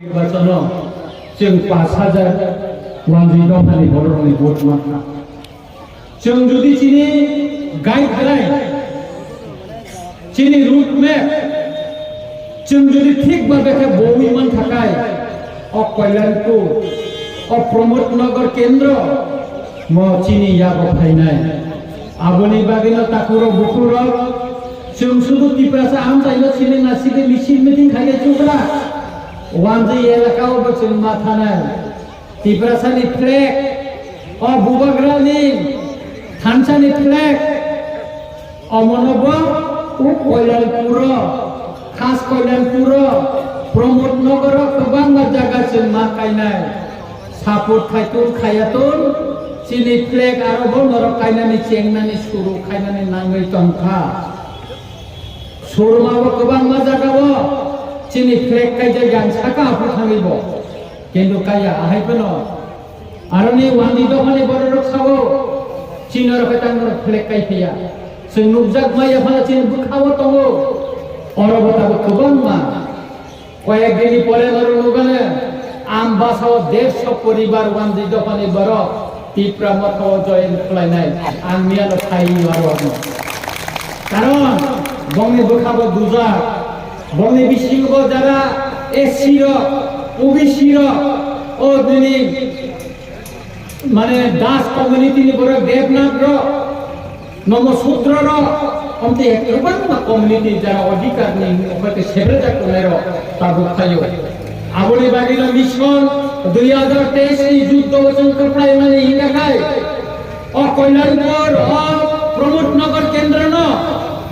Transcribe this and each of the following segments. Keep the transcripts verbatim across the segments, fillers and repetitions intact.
Nirbachano chwng pash hajar wanjwi dophani bororokni vote mankha. Chwng jodi chini guideline, chini road map, chwng jodi thik bhabe khe bowi mankha kai, o Kalyanpur, o Pramod Nagar kendro mo chini yago phainai. Aboni bagwino takhurok bukhurok, chwng sudu Tiprasa amchaino sini na sidi misil meeting khaikhe chukla. Wanjwi elaka o bo chwng ma thanai. Tiprasani flag, o bubagrani thansani flag, omono bo o Kalyanpuro, khas Kalyanpuro, Pramod Nogoro kwbangma jaga chwng ma kainai. Support khaitun khayatun, chini flag aro bo norok kainani chengnani suru khainani nangwi tongkha. Suruma bo kwbangma jaga o chini flag kaijak yang saka aphuru thangwi bo. Kintu kaya ahai phano aroni wandi dophani bororok sao chini oro khe tang norok flag kai phiya. Chwng nukjak maya phano chini bwkha o tongo. Oro bo tabuk kwbangma. Koyek din ni pore norok nukgane, Ambasa o dersho poribar wandi dophani borok Tipra Motha o join khlainai, ang miyano sai aro ano. Karon bongni bwkha bo dujak, bongni bisingo bo jara S C rok, O B C rok, o bini mane Das community ni borok, Debnath rok, Nomo Sudra rok, omte kwbangma community jara odhikar ni okhorte sebrejak tongnai rok tabuk phaio. Aboni bagwino mission dui hazar teis ni juddo o chwng kwplai mani hingka khai, o Kalyanpur, o Pramod Nagar kendro no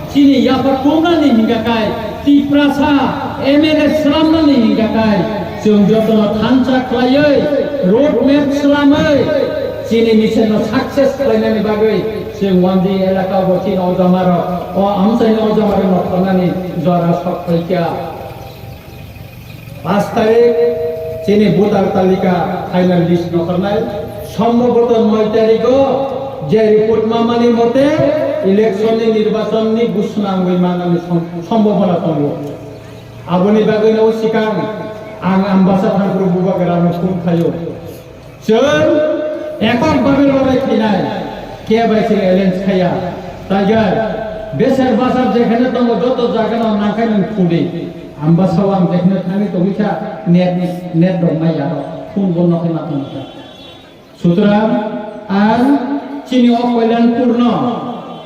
chini yapha tongnani hingka khai, Tiprasa M L A slamnani hingka khai, chwng jotono thansa khlaiwi, road map slamwi, chini mission no success khlainani bagwi chwng wandi elaka bo chini ojamarok, o amchaini ojamarok no thornani jora sok khlaikha. Pash tarik chini voter talika final list nokharnai. Sombhoboto noi tarigo je report mamani mote election ni, nirbachon ni gusuna wngwi manani som-, sombhabona tongo. Aboni bagwi no sikang ang Ambasa thangphuru bubagra no phone khaio. Chwng ekok bhabe lorai khainai, khe bai chwng alliance khaiya. Tiger, beser basar jekheno tongo, joto jagano nangkhe nwng thudi. Ambasa o ang jekheno thangwi tongwi kha, net, net rok maya rok, phone bondo khe ma tongkha. Sutrang ang chini o Kalyanpur no,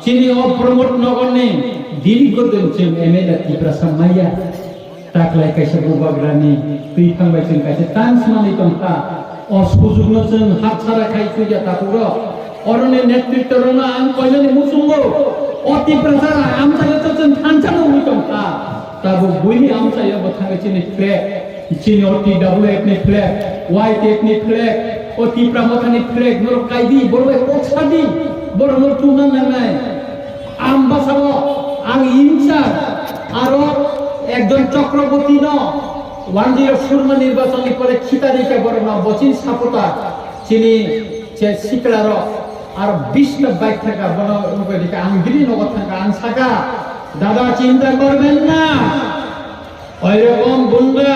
chini o Pramod Nagar ni dirgo din chwng M L A Tiprasa maya. Taklai kaisa bubagrani twi thangbai chwng kaisa chance manwi tongkha. O sujukno chwng hapsara khai chuya takhukro. Oroni netritworokno ang koinani muchungo. O Tiprasa amchaio chwng thansa nungwi tongkha. Tabuk buini amchaio bo thangwi chini flag, chini o T W F ni flag, Y T F ni flag, o Tipra Mothani flag norok kaidi, borok bai kok sadi, borok no tungna nangnai. Ambasao ang insa aro ekjon Chakraborty no one zero surma nirbachon ni pore khita rikha borok no bochin sapota chini che sikla rok aro bista bike thangkha bono wngkha dikha ang bini nogo thangkha ang saka dada chinta korben na oirokom gunda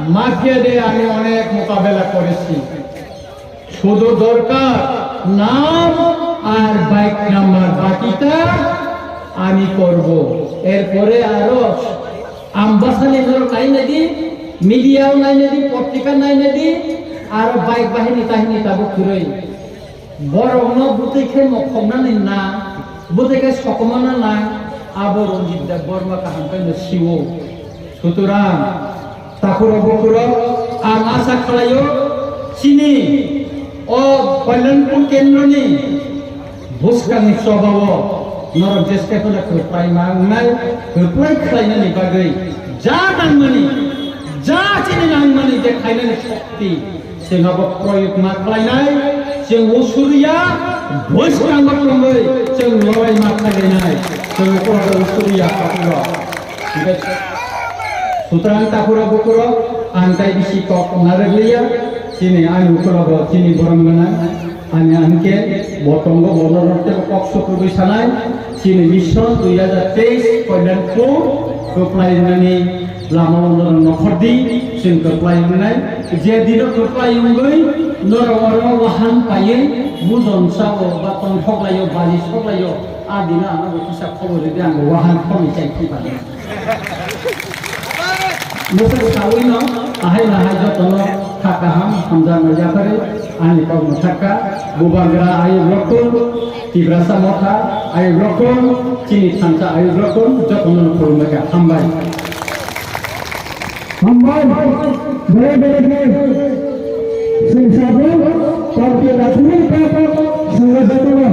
mafia de ami onek mokabela korechi. শুধু দরকার নাম আর bike number, বাকিটা আমি করব। এরপরে আরো আমবাসানি ধরো নাই নাকি, মিডিয়াও নাই নাকি, পত্রিকা নাই নাকি, আর বাইক বাহিনী টাহিনী তাবো ঘুরে। বড় হনো বুঝে খে মখমনানি না, বুঝে খে সকমানা না, আবো রঞ্জিত দেব বর্মা কাহাম পাইলে শিব। সুতরাং Takhurok bukhurok, ang asa khlaio, chini o Kalyanpur kendroni bwskangni chobao norok jeske phano kwplai ma wngnai, kwplai khlainani bagwi ja nangmani, ja chini nangmani je khlainani shokti, chwng abo proyog ma khlainai, chwng usuriya bwskango tongwi chwng lorai ma khlainai, chwng abo usuriya takhurok. Hingke sutrang takhurok bukhurok ang tai bisi kok narwk liya, chini ani ukulogo chini borok gwnang, ani angke bo tongo, bo norok tebo kok sukrubwi sanai, chini mission dui hajar teis Kalyanpur kwplai wngnani Lama o norok nokhor di, chwng kwplai wngnai. Je dino kwplai wngwi norok oro wahan paiwi bujon sao ba tongthok laio, bali sok laio, a dino ano bo kisa khobor rwdi, ang bo wahan khorni chai thung phaidi. Mwswk saui no ahai nahai jotono kha kaham hamjakma yapharwi ani kok mwthakha. Bubagra ayuk rokon, Tiprasa motha ayuk rokon, chini thansa ayuk rokon, jotono no khulumwi kha. Hambai. Hambai. Bere bere khe. Sing sabung, party rakhmani kha, sing sabung.